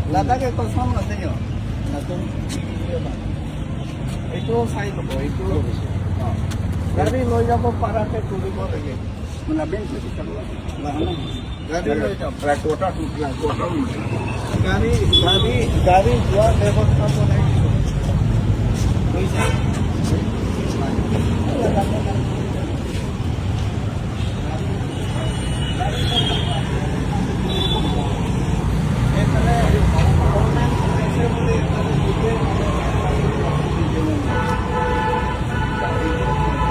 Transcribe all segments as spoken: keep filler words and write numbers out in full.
Ladak ke kosong na tenyo. Ladak. Itu sai to, itu. Dari lo ya ko para ke tuli ko lagi. Mula ben ke kita. Lah, nah. Gari lo ya. Black water to black water. Gari, gari, gari dua lewat apa lagi? Bisa.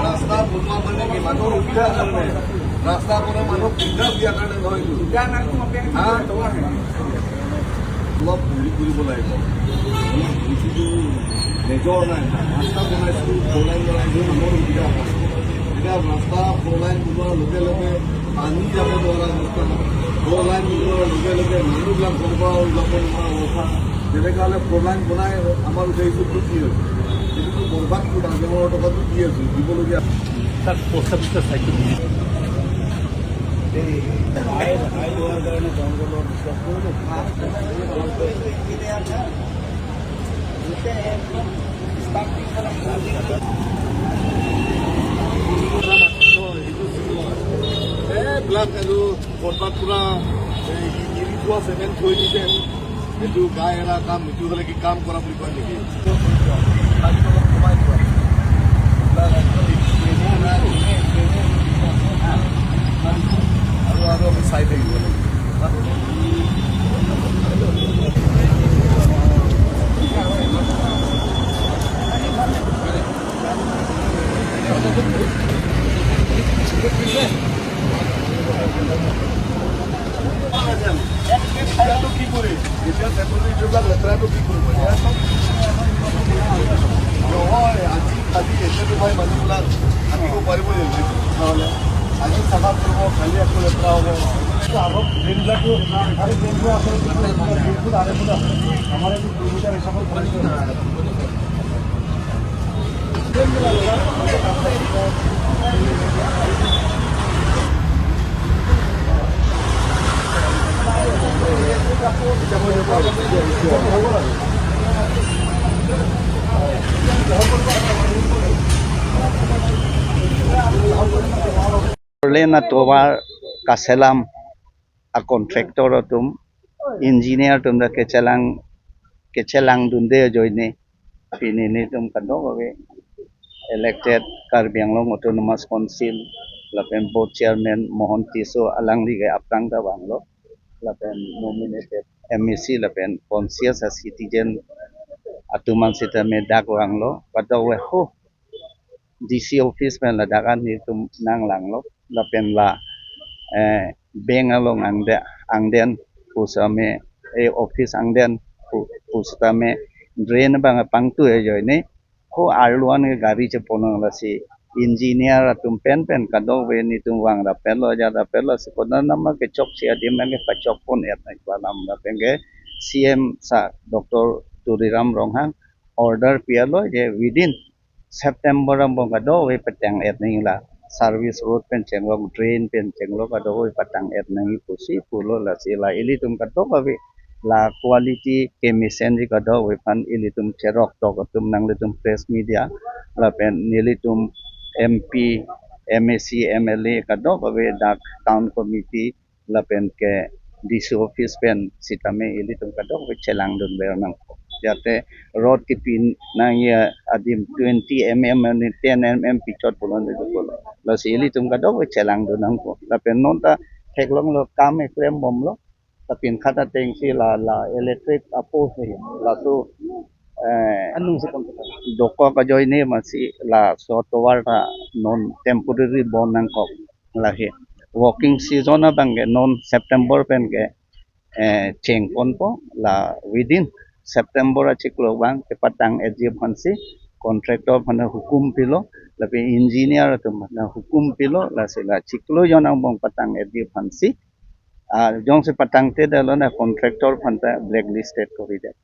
ৰাস্তা বনোৱা মানে কি মানুহৰ সুবিধা কাৰণে? ৰাস্তা বনাই মানুহক সুবিধা দিয়াৰ কাৰণে নহয় এইটো। হা? অলপ হেৰি কৰিব লাগিব। অলপ যিটো মেজৰ নাই, ৰাস্তা বনাইছো, ফ'ৰ লাইন বনাইছো, মানুহৰ সুবিধা হয়। এতিয়া ৰাস্তা ফ'ৰ লাইন বনোৱাৰ লগে লগে পানী যাব নোৱাৰা অৱস্থা, ফ'ৰ লাইন বনোৱাৰ লগে লগে মানুহবিলাক ঘৰ পৰা ওলাব নোৱাৰা অৱস্থা। তেনেকুৱা হ'লে ফ'ৰ লাইন বনাই আমাৰ উঠাইছো কি হয়? এইটোতো বৰবাদ কৰি ডাঙৰ ডাঙৰ টকাটো দি আছো, দিবলগীয়া। তাত পইচা পিছে চাইছো। এই হাই, হাই হোৱাৰ কাৰণে জংঘলৰ এইবিলাক আৰু বৰবাদ পুৰা এই গিৰি থোৱা চিমেণ্ট থৈ দিছে। এইটো গাই এৰা কাম, এইটো হ'লে কি কাম কৰা বুলি কয় নেকি? আৰু, আৰু আমি চাই থাকিব লাগিব। এতিয়াতো কি কৰিম? এতিয়া টেম্পৰেৰী এইবিলাক লেতেৰাটো কি কৰিব? এতিয়া নহয়, আজি, আজি এতিয়াতো ভাই মানুহবিলাক থাকিব পাৰিব নেকি? নহ'লে আজি চাফা কৰিব, কালি আকৌ লেতেৰা হ'ব। আগত ড্ৰেইনবিলাকতো, আৰু ড্ৰেইনটো আচলতে ড্ৰেইনটো আনে বোলে আমাৰ এইটো কিলোমিটাৰ হিচাপত কৰিছে। Lena tovar kaselam a contractor atum, engineer atum ta kechelang, kechelang dunde ajoine pini nelitum kadokave elected Karbi Anglong Autonomous Council lapen board chairman Mohan Tisso alangli ke aphrang ta vanglo, lapen nominated M A C lapen conscious a citizen atum an sitame dak vanglo, kadokave ho D C office pen ladak an nelitum nanglanglo, lapen la, eh, bank along angde-, angden pusitame, eh, office angden pu-, pusitame drain abang pangtu ajoine ho arlo an ke gari cheponang, lasi engineer atum pen pen kadokave nelitum vang rapetlo, ajat rapetlo, lasi konat nama kechokche adim abang ke pachokpon-et nangji pu alam lapen ke C M sir Doctor Tuliram Ronghang order pilo je within September angbong kadokave patang-et nangji, la service road pen chenglok, drain pen chenglok, kadokave patang-et nangji pusi pulo, lasi la ilitum kadokave la quality kemesenji kadokave aphan ilitum cherok tok atum nanglitum press media lapen nelitum M P, M A C, M L A kadokave dak town committee lapen ke D C office pen sitame ilitum kadokave chelangdun ver nangpo. Jate road kepi nangji adim twenty M M ani ten M M pichot pulo nangji pulo. Lasi ilitum kadokave chelangdun nangpo. Lapen non ta theklonglo, kam eklembomlo. Lapen khata atengsi la, la electric a post he. Laso, eh, anung si kon dokok ajoine masi laso tovar ta non temporary bon nangkok. Lahei working season abang ke non September pen ke, eh, chengponpo, la within September achiklo abang ke patang-etji aphansi contractor aphan hukum pilo, lapen engineer atum aphan hukum pilo, lasi la chiklo jon angbong patang-etji aphansi, ah, jongsi patangtedetlo na contractor aphan ta blacklisted koridet.